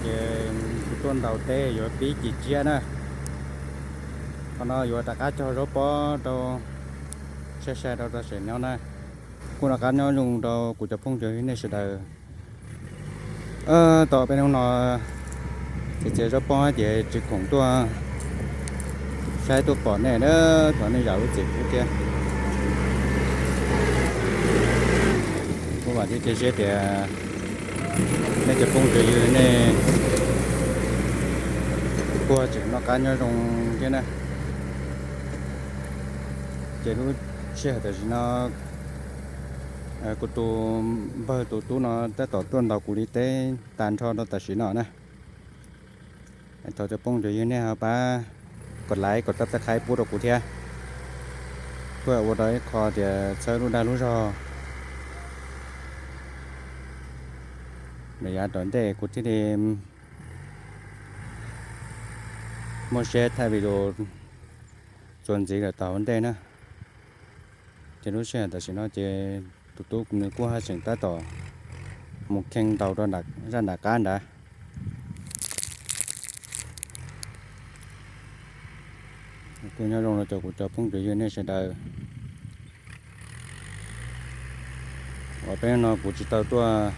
Ces kuv tuaj ntaus teb yuav pib ci tsiab na. Qhov no yuav rov qab cog zaub pob rau, sai sai rau tam sim no na. Kuj rov qab nyob zoo rau kuv cov phooj ywg nej sawv daws. Tom peb hnub no txiav txiav zaub pob ces tsis khoom tuaj saib tuaj pom nej na, thov nej zam lub txim pub thiab. Kuj vam thiab cia siab tias nej cov phooj ywg nej kuj tseem noj qab nyob zoo thiab na. Ces lub sij hawm tam sim no kuv tus npawg tus tub no tab tom tuaj ntaus kuv li teb tag nrho rau tam sim no na. Thov cov phooj ywg nej ho pab kom like kom subscribe pub rau kuv thiab, kuj ua rau ib qho tias txhawb lub dag lub zog. Lawm yav tom ntej kuv thiaj li muaj siab thaij video txuas ntxiv lawm tom hauv ntej na. Ces lub sij hawm tam sim no ces tus tub nws kuj haj tseem tab tom mus khee ntaus rau zaj nram qab nrad. Kuj nyob zoo rau cov kuv cov phooj ywg nej sawv daws. Uas peb no kuv tsis tau tuaj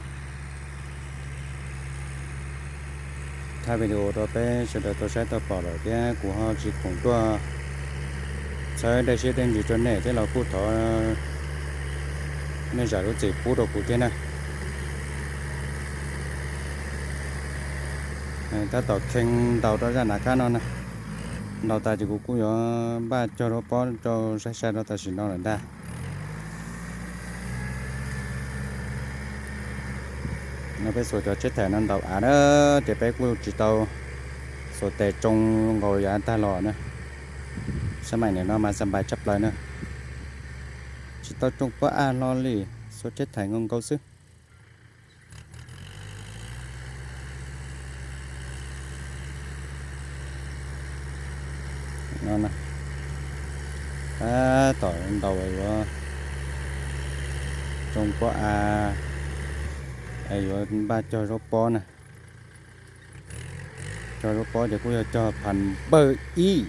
thaij video rau peb sawv daws tau saib tau pom lawm thiab kuv ho tsis khoom tuaj txhawb dej siab dej ntsws rau nej thiab los kuj thov nej zam lub txim pub rau kuv thiab na. Tab tom khee ntaus rau zaj nram qab no na. Ntaus tas ces kuv kuj yuav npaj cog zaub pob rau sai sai rau tam sim no lawm ntag. No peb xuas cov tsheb thaim no ntaus av na, ces peb kuj tsis tau xuas tes tsoo nkaus yav tag los na. Sab maim nim no mas xa npais tshaj plaws na, tsis tau tsoo pob av hlo li, xuas tsheb thaim nkaus nkaus xwb. Tab tom ntaus yuav tsoo pob av, yuav npaj cog zaub pob na. Cog zaub pob ces kuj yog cog phav npawj ib,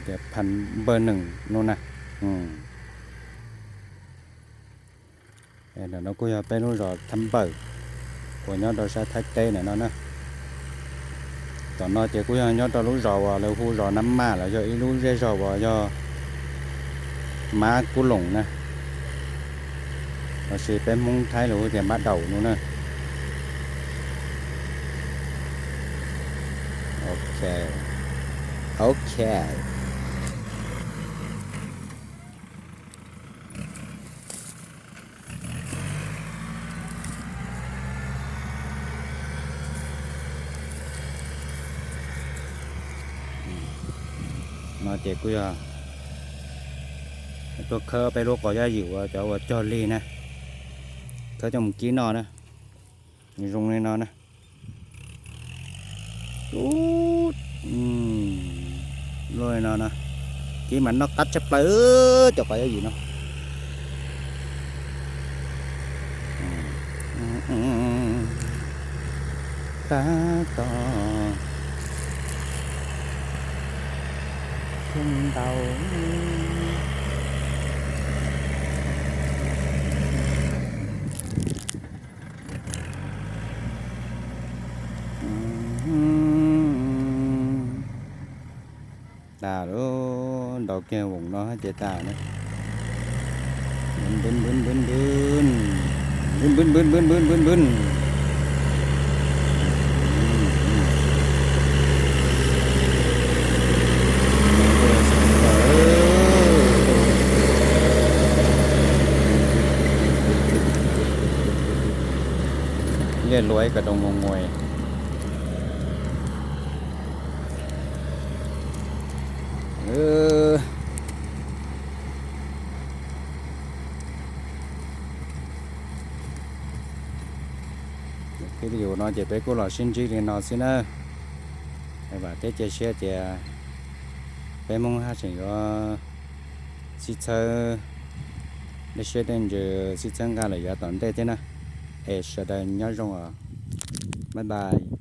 tias phav npawj nees no na. Ntawm no kuj yog peb lub zos Thab Npawm uas nyob rau sab Thaib teb ntawm no na. Tom no ces kuj yog nyob rau lub zos uas lawv hu zos Nab Maj los yog ib lub zej zog uas yog Mab Kub Loos na, los sis peb Hmoob Thaib lawv hu tias Mab Daum no na. Ok, ok. No ces kuj yog tuaj khawb peb lub qos yaj ywm uas cov uas cog lig na, khawb coj mus kib noj na, zoo li no na. Lub no no, kib mas noj qab tshaj plaws cov qos yaj ywm no. Tab tom khee ntaus. Tas lub ntaus kiag voom no ces tas na. Npwb npwb npwb npwb npwb npwb npwb npwb npwb npwb. Liaj lua ib ko doo mus mus. Video no ces peb kuj los sib ntsib li no xwb na. Vam thiab cia siab tias peb Hmoob haj tseem yuav sib txhawb dej siab dej ntsws, sib txhawb nqa lawm yav tom ntej thiab na. Es sawv daws nyob zoo os. Bye bye.